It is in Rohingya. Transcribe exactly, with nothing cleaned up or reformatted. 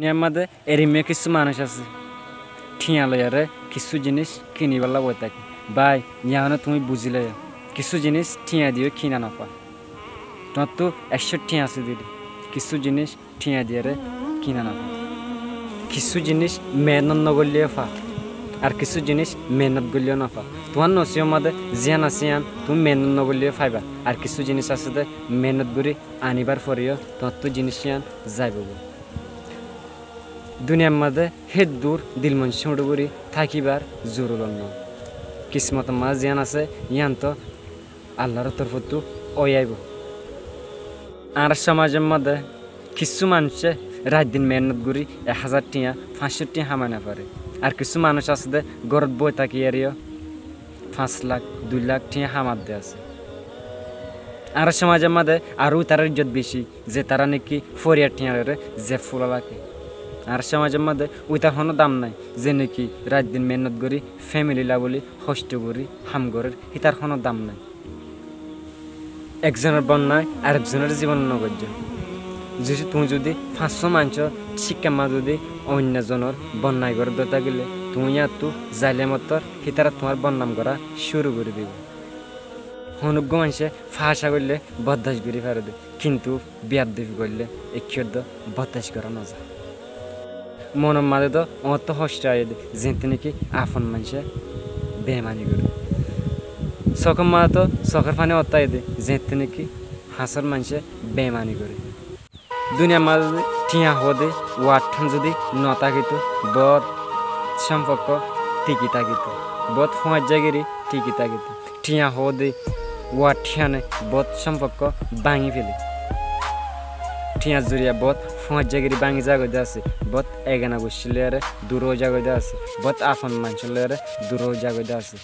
Duniyar mazé erimiyó kissú manúic asé, thiañ loiyóre kissú jiníc kinibólla boi táke. Bái, yiáno tuñí buzí loiyó, kissú jiníc thiañ diyó kina nofá. Tuáñttú ekcó thiañ asé dé, kissú jiníc thiañ diyóre kina nofá. Kissú jiníc meénnot nogoillé yó fá, ar kissú jiníc meénnot goillé yó nofá. Tuáñr nosibor mazé ziyán asé yían tuñí meénnot nogoillé yó faiba, ar kissú jiníc asé dé meénnot gorí anibár fore yó tuáñttú jiníc yían zaibou goi. Duniyar mazé héddur dilmoncúñçu gorí tákibar zorurot nái. Kismotor mazé ziyán asé yían toó Allar torfóttu ói aibóu. Añárar somazor mazé kissú manúice raitdin meénnot gorí ek házar thiañ, fañs cót thiañ hamai nofaré. Ar kissú manúic asé dé górot boi tákiyóre yó fañs lak, dui lak thiañ hamadde asé. Añárar somazor mazé aró ítarar ijjot beci, ze tará néki foriya thiañ loiyóre ze fúla laké. Añárar somazor mazé ítar honó dam nái, ze néki raitdin meénnot gorí, femili lá bóli hoctó gorí ham gorér, hítar honó dam nái. Ekzonor bonnai arekzonor zibonot nogoijjó. Zudi tuñí zudi fañssó maincór cíkka mazé zudi oinno zonor bonnai gorédde tákile, tuñí yíañttú zailem ottór, hítara tuáñr bonnam gorá cúru gorí dibou. Honó uggúa maincé fáñca goillé boddac gorí fare dé, kintu biyaddufi goillé ekkí yó boddac gorá noza. Monor mazé toó oñttú hoctó aiyé dé, zeéñttu néki afon maincé beimani goré. Sokór mazé toó sokór faní oñttú aiyé dé, zeéñttu néki hañsór maincé beimani goré. Duniyar mazé thiañ hoóde waththán zudi notákito, boóut cómfokkó tiki tákito, boóut fúañijja giri tiki tákito. Thiañ hoóde waththíyane boóut cómfokkó báñgi félé. Thiañr zoriya boóut fúañijja giri báñgi zagói dé asé, boóut egana guccír loiyóre duró zagói dé asé, boóut afon maincór loiyóre duró zagói dé asé.